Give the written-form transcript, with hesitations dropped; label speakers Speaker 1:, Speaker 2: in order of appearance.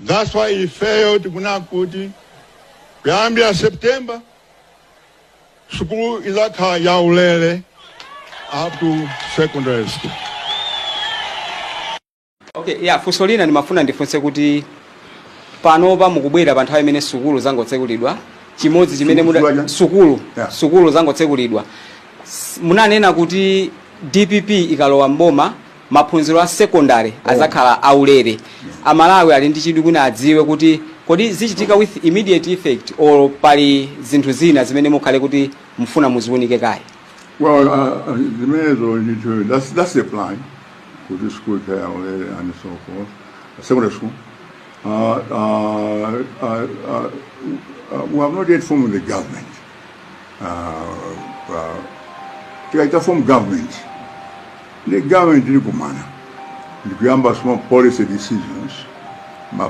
Speaker 1: That's why ifeyo tikunena kuti kuyambira September sukulu izakhala yaulere up to secondary school.
Speaker 2: Okay, yeah, funso lina ndimafuna ndifunse kuti panopa mukubwera pa nthawi imene sukulu zangotsekulidwa, chimodzi chimene muda
Speaker 3: Sukulu aja?
Speaker 2: Sukulu.
Speaker 3: Yeah.
Speaker 2: Sukulu zangotsekulidwa. Munanena kuti DPP ikalowa mboma maphunziro a secondary azakhala aulere. Amalawi ali ndi chidwi kuti adziwe kuti kodi zichitika with immediate effect or pali zinthu zina zimene mukhale kuti mufuna muziwunike kaye?
Speaker 3: Well, zimenezo ndithu, that's the plan, kuti school ikhale yaulere and so forth, secondary school. We have not yet formed the government. Tikaita form government, the government iri kumana ndikuyamba small policy decisions ma